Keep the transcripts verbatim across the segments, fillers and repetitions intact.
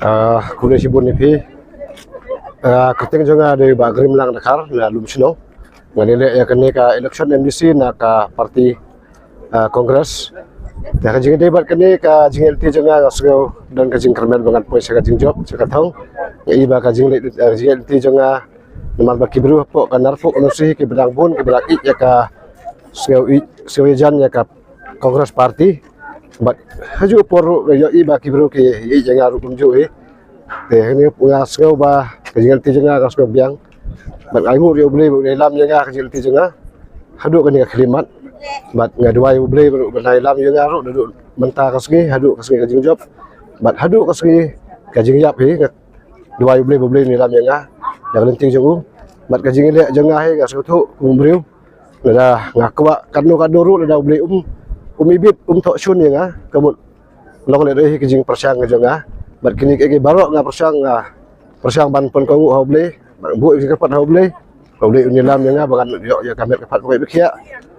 Ah, khublei shibun ïa phi. Ah, kyrteng jong nga dei Bah Grimlang Dkhar na Lumshnong. Ngan ïaleh ïa kane ka election M D C na ka party, ah, Congress. Te ka jingïadei bad kane ka jingïalehti jong nga, nga sngew don ka jingkyrmen ba ngan poi sha ka jingjop sha ka thong. Nga i ba ka jingleh, ah, jingïalehti jong nga, namar ba ki briew hapoh ka Narpuh Constituency kiba dang bun kiba la ïeit ïa ka, sngew ïeit, sngew ïajan ïa ka Congress Party. Bad ha ju por ruh nga ïohi ba ki briew ki ïeit ïa nga ruh kumjuh hi. Te hangne nga sngew ba ka jingïalehti jong nga, nga sngew biang. Bad nga ainguh ruh ïa U Blei ba un ïalam ïa nga ka jingïalehti jong nga haduh kane ka khyllipmat. Bad nga duwai U Blei ba un ïalam ïa nga ruh naduh mynta ka sngi haduh ka sngi ka jingjop. Bad haduh ka sngi ka jingïap hi, nga duwai U Blei ba U Blei un ïalam ïa nga da ka lynti jong u. Bad ka jingïaleh jong nga hi, nga sngewthuh kum u briew, lada nga kwah katno katno ruh, lada U Blei um, um ibit, um thoh shun ïa nga, ka mut long lehnohei ka jingpyrshang ka jong nga. Bad kine kiei kiei baroh nga pyrshang, nga pyrshang ban pynkohnguh ha U Blei, ban buh ïa ka jingkyrpad ha U Blei, ba U Blei un ïalam ïa nga ba ngan ïoh ïa ka met ka phad ba nga ïoh ba khiah,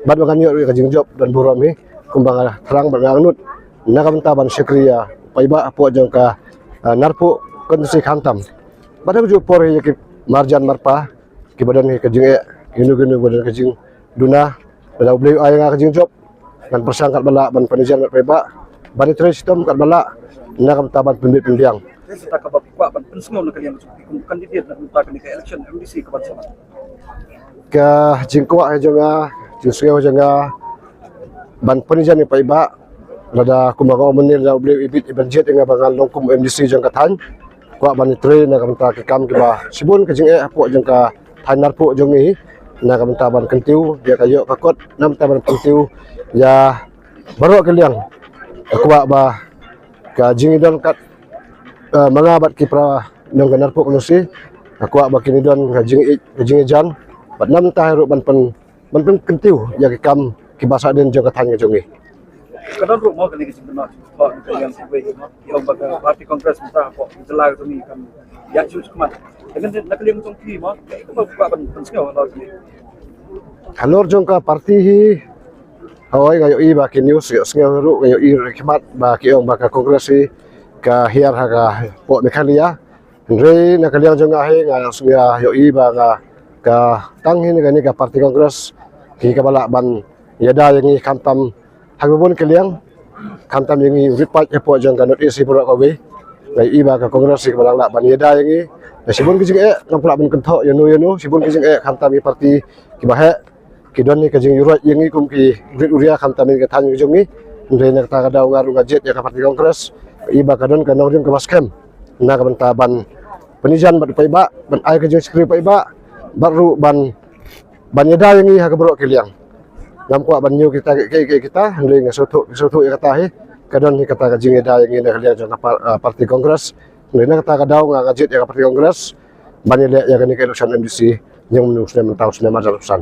bad ba ngan ïoh ïa ka jingjop don burom hi, kumba nga thrang bad nga angnud na ka bynta ban shakri ïa u paidbah hapoh jong ka, ah, Narpuh Constituency khamtam. Bad ha kajuh por hi ïa ki marjan marpa kiba don hi ka jingeh, kino kino ba don ka jingduna, lada U Blei u ai ïa nga ka jingjop, ngan pyrshang katba lah ban pynïajan bad paidbah, ban ïatrei shitom katba lah na ka bynta ban pynbit pynbiang. Te sa kaba kwah ban pynsngew na ka liang jong phi kum u candidate na ka bynta kane ka election M D C kaban sah. Ka jingkwah jong nga, jingsngew jong nga ban pynïajan ïa paidbah, lada kumba nga ong mynne, lada U Blei u ibit, iban jied ïa nga ba ngan long kum M D C jong ka thaiñ, kwah ban ïatrei na ka bynta ki kam kiba shibun ka jingeh hapoh jong ka thaiñ Narpuh jong ngi, na ka bynta ban kyntiew ïa ka ïoh ka kot, na ka bynta ban kyntiew ïa baroh ki liang. Nga kwah ba ka jingïadon kat, eh, ma nga bad ki para nong ka Narpuh Constituency, nga kwah ba kin ïadon ka jingïeit, ka jingïajan, bad na ka bynta hi ruh ban pyn ban pynkyntiew ïa ki kam kiba sah dien jong ka thaiñ ka jong ngi. Ka don ruh mo kane ka jingkynnoh, mo, ka liang sawei mo, ïa ba ka party Congress mynta hapoh jylla ka jong ngi kam ïa shu khmat. Te na ka liang jong phi mo, ka ba ba ban pynsngew halor kane. Halor jong ka party hi, hooid, nga ïohi ba ki news, ïohsngew ruh, nga ïohi ruh khmat ba ki ong ba ka Congress hi ka hiar ha ka hapoh Meghalaya. Hynrei na ka liang jong nga hi, nga sngew ïohi ba nga, ka tang hi na kane ka party Congress hi kaba lah ban ïada ïa ngi khamtam ha kaba bun ki liang, khamtam ïa ngi u rit paid hapoh jong ka North East hi baroh kawei. Nga ïohi ba ka Congress hi kaba lah ban ïada ïa ngi na shibun ki jingeh, ngam lah ban kynthoh ïano ïano, shibun ki jingeh khamtam ïa party kiba heh, ki don hi ka jingïuhroit ïa ngi kum ki rit u ria khamtam ïa ka thaiñ ka jong ngi. Hynrei na kata ka daw nga ruh nga jied ïa ka party Congress, ïa ba ka don ka nongrim kaba skhem na ka bynta ban pynïajan bad u paidbah, ban ai ka jingshakri u paidbah, bad ruh ban, ban ïada ïa ngi ha ka baroh ki liang. Ngam kwah ban ñiew kita ki, ki, ki, kita, hynrei nga sngewthuh, sngewthuh ïa kata hi, ka don hi kata ka jingïada ïa ngi na ka liang jong ka par-, ah, party Congress. Hynrei na kata ka daw nga, nga jied ïa ka party Congress ban ïaleh ïa kane ka election M D C, ïa u snem mynta, u snem ar hajar arphew san.